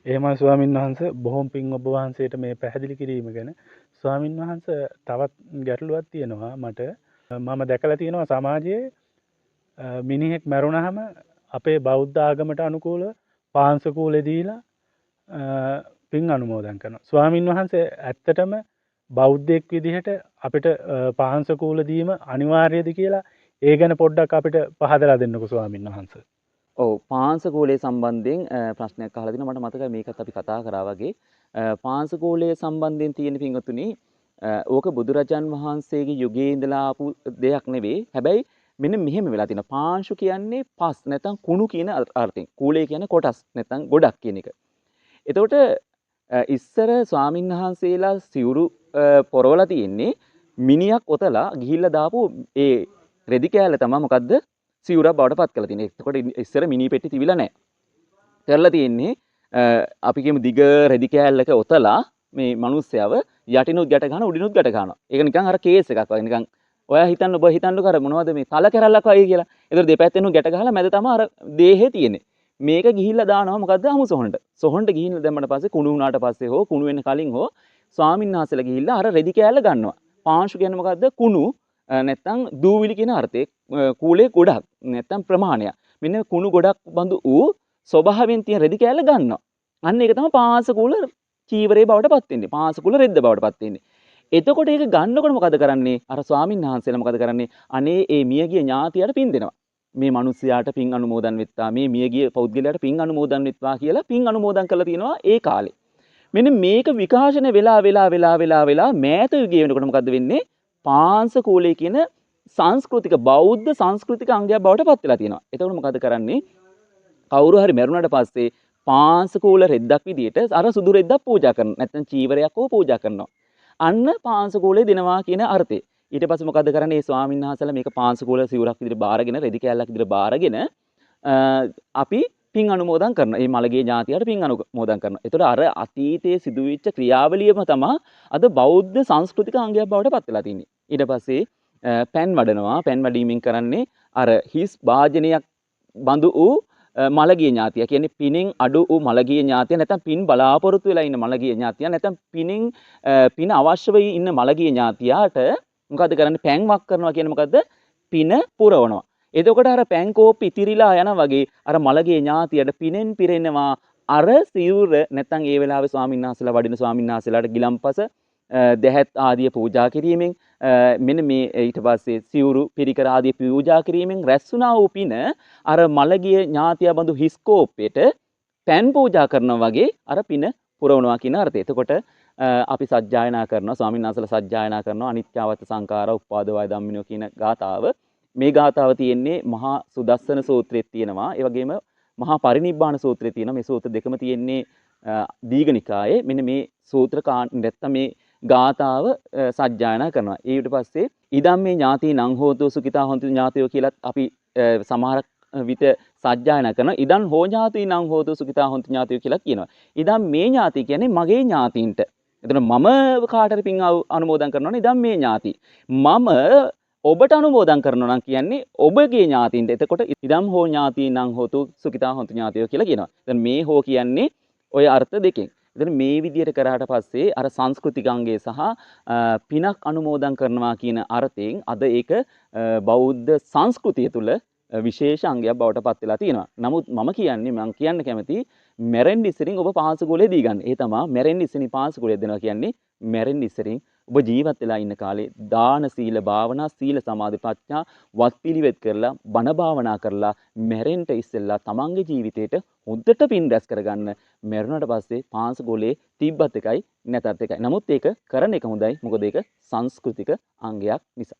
එහෙමයි ස්වාමින් වහන්සේ, බොහොම පිං ඔබ වහන්සේට මේ පැහැදිලි කිරීම ගැන. ස්වාමින් වහන්සේ, තවත් ගැටලුවක් තියෙනවා මට. මම දැකලා තියෙනවා සමාජයේ මිනිහෙක් මැරුණාම අපේ බෞද්ධ ආගමට අනුකූලව පාංශකූලේ දීලා පින් අනුමෝදන් කරනවා. ස්වාමින් වහන්සේ, ඇත්තටම බෞද්ධයෙක් විදිහට අපිට පාංශකූල දීම අනිවාර්යද කියලා ඒ ගැන පොඩ්ඩක් අපිට පහදලා දෙන්නකෝ ස්වාමින් වහන්සේ. ඔව්, පාංශකූලයේ සම්බන්ධයෙන් ප්‍රශ්නයක් අහලා තිනවා. මට මතකයි මේකත් අපි කතා කරා වගේ. පාංශකූලයේ සම්බන්ධයෙන් තියෙන පින්වතුනි, ඕක බුදුරජාන් වහන්සේගේ යුගයේ ඉඳලා ආපු දෙයක් නෙවෙයි. හැබැයි මෙන්න මෙහෙම වෙලා තියෙනවා. පාංශු කියන්නේ පස් නැත්නම් කුණු කියන අර්ථයෙන්. කූලය කියන්නේ කොටස් නැත්නම් ගොඩක් කියන එක. එතකොට ඉස්සර ස්වාමින් වහන්සේලා සිවුරු පොරවලා තියෙන්නේ මිනියක් ඔතලා ගිහිල්ලා දාපු ඒ රෙදි කෑල්ල තමයි මොකද්ද සිවුරක් බවට පත් කරලා තියෙන්නේ. එතකොට ඉස්සර මිනි පෙට්ටි තිබිලා නැහැ. කරලා තියෙන්නේ අපි කියමු දිග රෙදි කෑල්ලක ඔතලා මේ මිනිස්සයව යටිනුත් ගැට ගන්න උඩිනුත් ගැට ගන්නවා. ඒක නිකන් අර කේස් එකක් වගේ. නිකන් ඔයා හිතන්න, ඔබ හිතන්නකෝ අර මොනවද මේ තල කැරල්ලක් වගේ කියලා. ඒතර දෙපැත්තෙනුත් ගැට ගහලා මැද තමයි අර දේහේ තියෙන්නේ. මේක ගිහිල්ලා දානවා මොකද්ද අමු සොහොනට. සොහොනට ගිහිල්ලා දැම්මට පස්සේ කුණු වුණාට පස්සේ හෝ කුණු වෙන්න කලින් හෝ ස්වාමීන් වහන්සේලා ගිහිල්ලා අර රෙදි කෑල්ල ගන්නවා. පාංශු කියන්නේ මොකද්ද? කුණු නැත්තම් දූවිලි කියන අර්ථයේ කූලේ ගොඩක් නැත්තම් ප්‍රමාණයක්. මෙන්න කුණු ගොඩක් බඳු වූ ස්වභාවයෙන් තියෙන රෙදි කෑල්ල ගන්නවා. අන්න ඒක තමයි පාංශකූල චීවරේ බවට පත් වෙන්නේ. පාංශකූල රෙද්ද බවට පත් වෙන්නේ. එතකොට ඒක ගන්නකොට මොකද කරන්නේ? අර ස්වාමීන් වහන්සේලා මොකද කරන්නේ? අනේ ඒ මියගිය ඥාතියට පින් දෙනවා. මේ මිනිස්යාට පින් අනුමෝදන් වෙත්තා, මේ මියගිය පෞද්ගලයාට පින් අනුමෝදන් වෙත්වා කියලා පින් අනුමෝදන් කරලා තියෙනවා ඒ කාලේ. මෙන්න මේක විකාශන වෙලා වෙලා වෙලා වෙලා වෙලා මෑත යුගයේ වෙනකොට මොකද්ද වෙන්නේ? පාංශකූලය කියන සංස්කෘතික බෞද්ධ සංස්කෘතික අංගයක් බවට පත් වෙලා තියෙනවා. එතකොට මොකද කරන්නේ? කවුරු හරි මැරුණාට පස්සේ පාංශකූල රෙද්දක් විදියට අර සුදු රෙද්දක් පූජා කරනවා. නැත්නම් චීවරයක් හෝ පූජා කරනවා. අන්න පාංශකූලය දෙනවා කියන අර්ථය. ඊට පස්සේ මොකද කරන්නේ? මේ ස්වාමීන් වහන්සේලා මේක පාංශකූල සිවුරක් විදියට බාරගෙන, රෙදි කෑල්ලක් විදියට බාරගෙන අපි පින් අනුමෝදන් කරනවා. මේ මළගිය ඥාතියට පින් අනුමෝදන් කරනවා. ඒතකොට අර අතීතයේ සිදුවෙච්ච ක්‍රියාවලියම තමයි අද බෞද්ධ සංස්කෘතික අංගයක් බවට පත් වෙලා තින්නේ. ඊට පස්සේ පැන් වඩනවා. පැන් වඩීමෙන් කරන්නේ අර හිස් භාජනයක් බඳු වූ මළගිය ඥාතිය. කියන්නේ පිනෙන් අඩු වූ මළගිය ඥාතිය, නැත්නම් පින් බලාපොරොත්තු වෙලා ඉන්න මළගිය ඥාතිය, නැත්නම් පිනෙන් පින අවශ්‍ය වෙයි ඉන්න මළගිය ඥාතියාට මොකද්ද කරන්නේ? පැන් වක් කරනවා කියන්නේ මොකද්ද? පින පුරවනවා. එතකොට අර පැන් කෝප්ප ඉතිරිලා යන වගේ අර මළගිය ඥාතියට පිනෙන් පිරෙනවා අර සිවුර. නැත්නම් ඒ වෙලාවේ ස්වාමීන් වහන්සේලා වඩින ස්වාමීන් වහන්සේලාට ගිලම්පස දැහැත් ආදිය පූජා කිරීමෙන්, මෙන්න මේ ඊට පස්සේ සිවුරු පිරිකර ආදිය පූජා කිරීමෙන් රැස් වුණා වූ පින අර මළගිය ඥාතියා බඳු හිස් කෝප්පෙට පැන් පූජා කරනවා වගේ අර පින පුරවනවා කියන අර්ථය. එතකොට අපි සජ්ජායනා කරනවා, ස්වාමීන් වහන්සේලා සජ්ජායනා කරනවා අනිත්‍යවත සංඛාර උප්පාදවය ධම්මිනෝ කියන ගාථාව. මේ ගාථාව තියෙන්නේ මහා සුදස්සන සූත්‍රයේ තියෙනවා. ඒ වගේම මහා පරිනිබ්බාන සූත්‍රයේ තියෙනවා. මේ සූත්‍ර දෙකම තියෙන්නේ දීඝනිකායේ. මෙන්න මේ සූත්‍ර නැත්තම් මේ ගාථාව සජ්ජායනා කරනවා. ඊට පස්සේ ඉදම් මේ ඥාති නං හෝතු සුඛිතා හොන්තු ඥාතයෝ කියලත් අපි සමහර විට සජ්ජායනා කරනවා. ඉදන් හෝ ඥාති නං හෝතු සුඛිතා හොන්තු ඥාතයෝ කියලා කියනවා. ඉදම් මේ ඥාති කියන්නේ මගේ ඥාතීන්ට. එතන මම කාට හරි පින් අනුමෝදන් කරනවා නම් ඉදම් මේ ඥාති. මම ඔබට අනුමෝදන් කරනවා නම් කියන්නේ ඔබගේ ඥාතීන්ට. එතකොට ඉදම් හෝ ඥාති නං හෝතු සුඛිතා හොන්තු ඥාතයෝ කියලා කියනවා. දැන් මේ හෝ කියන්නේ ඔය අර්ථ දෙකෙන්. එතන මේ විදියට කරාට පස්සේ අර සංස්කෘතික අංගය සහ පිනක් අනුමෝදන් කරනවා කියන අර්ථයෙන් අද ඒක බෞද්ධ සංස්කෘතිය තුළ විශේෂ අංගයක් බවට පත් වෙලා තියෙනවා. නමුත් මම කියන්නේ, මං කියන්න කැමති මැරෙන්න ඉස්සරින් ඔබ පාංශකූලේ දී ගන්න. ඒ තමා මැරෙන්න ඉස්සරින් පාංශකූලේ දෙනවා කියන්නේ මැරෙන්න ඉස්සරින් ඔබ ජීවත් වෙලා ඉන්න කාලේ දාන සීල භාවනා සීල සමාධි ප්‍රඥා වත්පිළිවෙත් කරලා බණ භාවනා කරලා මැරෙන්න ඉස්සෙල්ලා තමන්ගේ ජීවිතේට හොඳට පින් රැස් කරගන්න. මැරුණාට පස්සේ පාංශකූලේ තිබ්බත් එකයි නැතත් එකයි. නමුත් ඒක කරන එක හොඳයි. මොකද ඒක සංස්කෘතික අංගයක් නිසා.